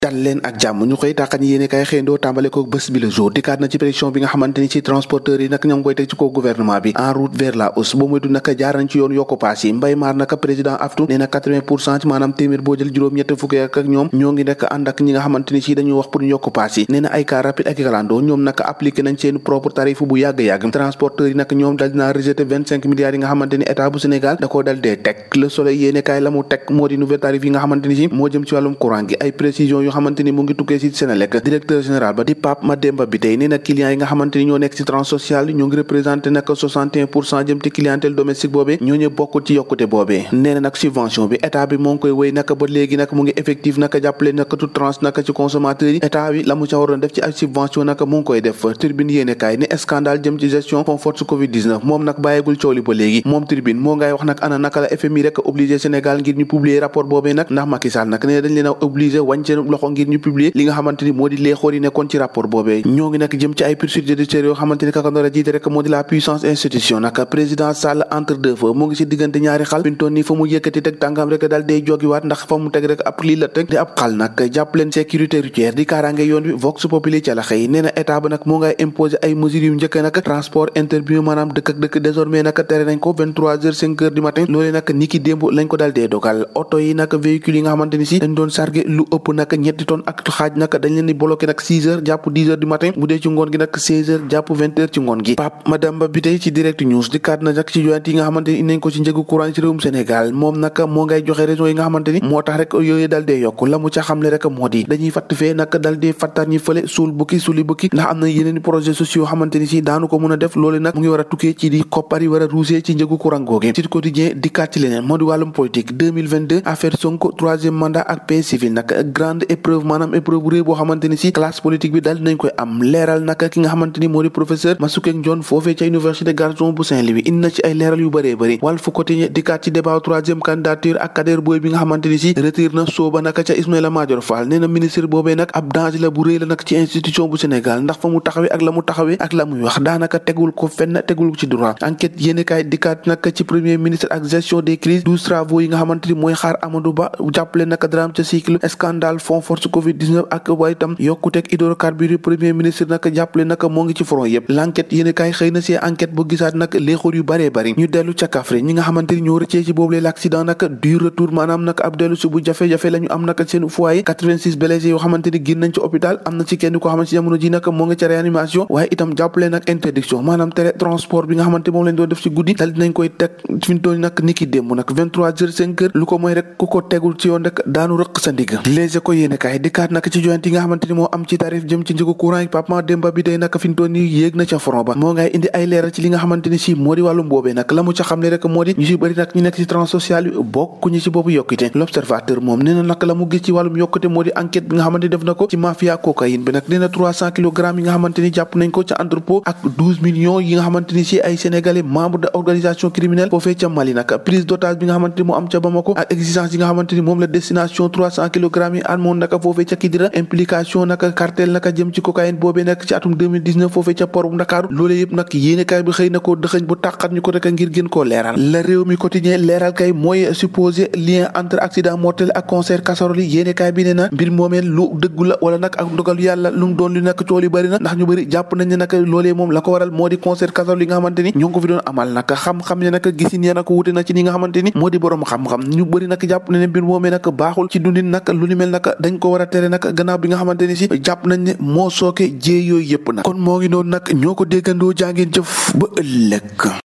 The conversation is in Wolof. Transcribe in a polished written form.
dal leen ak jàmm ñu koy tàqan yéene kay xëyndoo tàmbale ko bés bi le jour dikkaat na ci pression bi nga xamante ni ci transporteurs yi nag ñoo ngi koy teg ci kaw gouvernement bi en route vers la hausse boo muy du naka jaar nañ ci yoon yokku paas yi mbay maar naka président aftu nee na 80% ci maanaam téeméer boo jël juróom-ñett fukki ak ñoom ñoo ngi nekk ànd ak ñi nga xamante ni ci dañuy wax pour ñu yokku paas yi nee na ay car rapide ak kalandoo ñoom naka appliqué nañ seen propre tarif bu yàgg-yàgg transporteurs yi nag ñoom dal dinaa rejeté 25 milliards yi nga xamante ni état bu Sénégal da koo dal dee teg le soleil yéene kaay la mu teg moo di nouvelle tarif yi nga xamante ni ci moo jëm ci wàllum courant gi ay précision yoo xamante ni mu ngi tukkee ci Senelec directeur général ba di Pape Mademba Bitèye nee na clients yi nga xamante ni ñoo nekk ci tranche sociale ñoo ngi représenté nag 61% jëm ci clientèle domestique boobee ñoo ñëpp bokkul ci yokkute boobee nee na nag subvention bi état bi moo ngi koy wéy nag ba léegi nag mu ngi effectif nag jàppale nag toute tranche nag ci consommateurs yi état bi la mu ca waroon def ci ay subvention nag mu ngi koy def Tribune yéene kaay ne scandale jëm ci gestion fonds force Covid 19 moom nag bàyyegul coow li ba léegi moom Tribune moo ngay wax nag ana naka la FMI rek obligé Sénégal ngir ñu publier rapport boobee nag ndax Macky Sall nag nee dañ leen a obligé wàññi seen loxo ngir ñu publier li nga xamante ni moo di leexoor yi nekkoon ci rapport boobee ñoo ngi nag jëm ci ay poursuites judiciaires yoo xamante ni kakandoor a jiite rek moo di la puissance institution nag président Sall entre deux feux mu ngi si diggante ñaari xal pintoon ni fa mu yëkkati teg tàngam rek daal day jogiwaat ndax fa mu teg rek ab lii la teg di ab xal nag jàpp leen sécurité routière di kaaraange yoon bi vox populi ca la xëy nee na état ba nag moo ngay imposer ay mesures yu njëkk nag transport interurbain maanaam dëkk ak dëkk désormais nag tere nañ ko 23h 5h du matin loolee nag ni ki démb lañ ko daal dee dogal oto yi nag véhicules yi nga xamante ni si dañ doon chargé lu ëpp nag ñetti tonnes ak xaaj nag dañ leen di bloqué nag 6h jàpp 10h du matin bu dee ci ngoon gi nag 16h jàpp 20h ci ngoon gi Pape Mademba Bitèye ci direct news di kat na nag ci joint yi nga xamante ni nañ ko ci njëgu courant ci réewum Sénégal moom nag moo ngay joxe raison yi nga xamante ni moo tax rek yooyu dal dee yokk la mu ca xamle rek moo di dañuy fatt fee nag dal dee fattar ñi fële suul bukki suuli bukki ndax am na yeneen projets sociaux yoo xamante ni si daanu ko mën a def loolu nag mu ngi war a tukkee ci di koppar yi war a ruusee ci njëgu courant googe ci quotidien di kat ci leneen moo di wàllum politique 2022 affaire Sonko troisième mandat ak paix civile nag grande épreuve maanaam épreuve bu réew boo xamante ni si classe politique bi daal dinañ koy am leeral nag ki nga xamante ni moo di professeur Massoukeng Ndione foofee ca université Gaston bu Saint-Louis indi na ci ay leeral yu bëree bëri Walf Quotidien di kat ci débat troisième candidature ak Kader Boye bi nga xamante ni si retire na sooba nag ca Ismaïla Madior Fall nee na ministre boobee nag ab danger la bu rëy la nag ci institution bu Sénégal ndax fa mu taxawee ak la mu taxawee ak la muy wax daanaka tegul ko fenn tegul ci droit enquête yéene kaay dikkaat nag ci premier ministre ak gestion des crises 12 travaux yi nga xamante ni mooy xaar Amadou Ba jàppale naka daraam ca cycle scandale fonds force Covid 19 ak waaye itam yokkuteeg hydrocarbures premier ministre nag jàppale naka moo ngi ci front yëpp l'enquête yéene kaay xëy na si enquête bu gisaat nag léexoor yu bëree bëri ñu dellu ca Kaffrine ñi nga xamante ni ñoo rëccee ci boobu l'accident nag du retour maanaam nag ab dellu si bu jafe-jafe la ñu am nag seen foyer 86 blessés yoo xamante ni génn nañ ci hôpital am na ci kenn koo xamante ci jamono ji nag moo ngi ca réanimation waaye itam jàppale nag interdiction maanaam tere transport bi nga xamante moom lañ doon def ci guddi dal dinañ koy teg fi ñu toll nag niki démb nag 23h 5h lu ko mooy rek ku ko tegul ci yoon rek daanu rëq sa ndigg Les Échos yéene kaay dikkaat nag ci joint yi nga xamante ni moo am ci tarif jëm ci njëgu courant yi Pape Mademba Bitèye nag fi ñu toll nii yéeg na ca front ba moo ngay indi ay leeral ci li nga xamante ni si moo di wàllum boobee nag la mu ca xam ne rek moo di ñu si bëri nag ñu nekk ci tranche sociale bi bokk ñu ci boobu yokkute L'Observateur moom nee na nag la mu gis ci wàllum yokkute moo di enquête bi nga xamante ni def na ko ci mafia cocaïne bi nag nee na 300 kilogrammes yi nga xamante ni jàpp nañ ko ca entrepôt ak 12 millions yi nga xamante ni si ay sénégalais membres de organisation criminelle foofee ca Mali nag prise d'otage bi nga xamante ni moo am ca Bamako ak exigence yi nga xamante ni moom la destination 300 kilogrammes yi amoon naka foofee ca Kidira implication naka cartel naka jëm ci cocaïne boobee nag ci atum 2019 foofee ca port bu Ndakaaru loolee yëpp nag yéenekaay bi xëy na koo dëxëñ bu tàqat ñu ko rek ngir gën koo leeral la réew mi quotidien leeral kay mooy supposé lien entre accident mortel ak concert casserole yi yéenekaay bi ne na mbir moomee lu dëggu la wala nag ak ndogal yàlla lu mu doon lu nekk cool yu bëri na ndax ñu bëri jàpp nañ ne nag loolee moom la ko waral moo di concert casserole yi nga xamante ni ñoo ngi ko fi doon amal nag xam-xam ne nag gisin ya nag wute na ci ni nga xamante ni moo di borom xam-xam ñu bëri nag jàpp nañ ne mbir moomee nag baaxul ci dundin nag lu ni mel nag dañ ko war a tere nag gannaaw bi nga xamante ni si jàpp nañ ne moo sooke jee yooyu yëpp nag kon moo ngi noonu nag ñoo ko déggandoo jàngeen jëf ba ëllëg